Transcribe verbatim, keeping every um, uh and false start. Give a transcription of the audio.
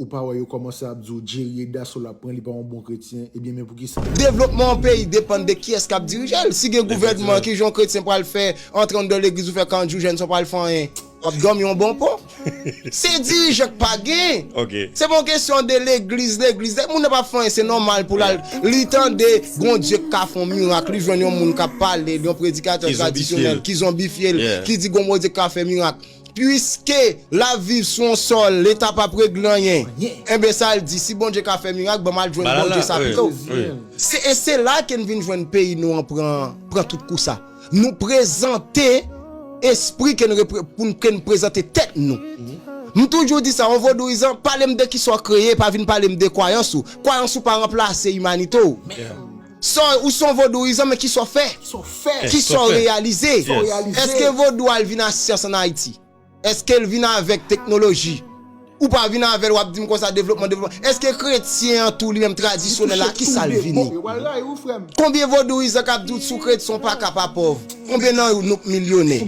Ou pa wè yo kòmanse ap di w Jerry Eda sou l ap pran, li pa yon bon kretyen, ebyen men poukisa? Devlopman yon peyi depann de kiyès k ap dirije l. Si gen gouvènman, ki jan yon kretyen pral fè antre anndan legliz ou fè kanjou jèn san pral fè anyen? W ap dòmi yon bon pon. Se dirijan k pa gen. Se pa yon kesyon de legliz, legliz. Lè moun nan pa fè anyen, se nòmal pou l al. Li tande gon Dye k ka fè yon mirak, li jwenn yon moun k ap pale, yon predikatè tradisyonèl ki zonbifye l, ki di gon Bondye k ka fè mirak. Piske l ap viv sou yon sòl, Leta p ap regle anyen. Enben sa l di, si Bondye ka fè mirak, ban m al jwenn Bondye sa pito. Se, e se la ke n vin jwenn peyi nou an pran, pran tout kou sa. Nou prezante espri ke n repre- pou n ke n prezante tèt nou. M toujou di sa, yon vodouyizan, pale m de kisa w kreye, pa vin pale m de kwayans ou. Kwayans ou pa ranplase imanite w. Sa, ou se yon vodouyizan, men kisa w fè? Kisa w reyalize? Èske vodou al vin a syans ann Ayiti? Èske l vin avèk teknoloji? Ou pa vin avè l, w ap di m konsa devlopman, devlopman. Èske kretyen an tou li menm tradisyonèl la, kisa l vini? Konbyen vodouyizan k ap di w si w kretyen w pa ka pa pòv? Konbyen nan nou k milyonè?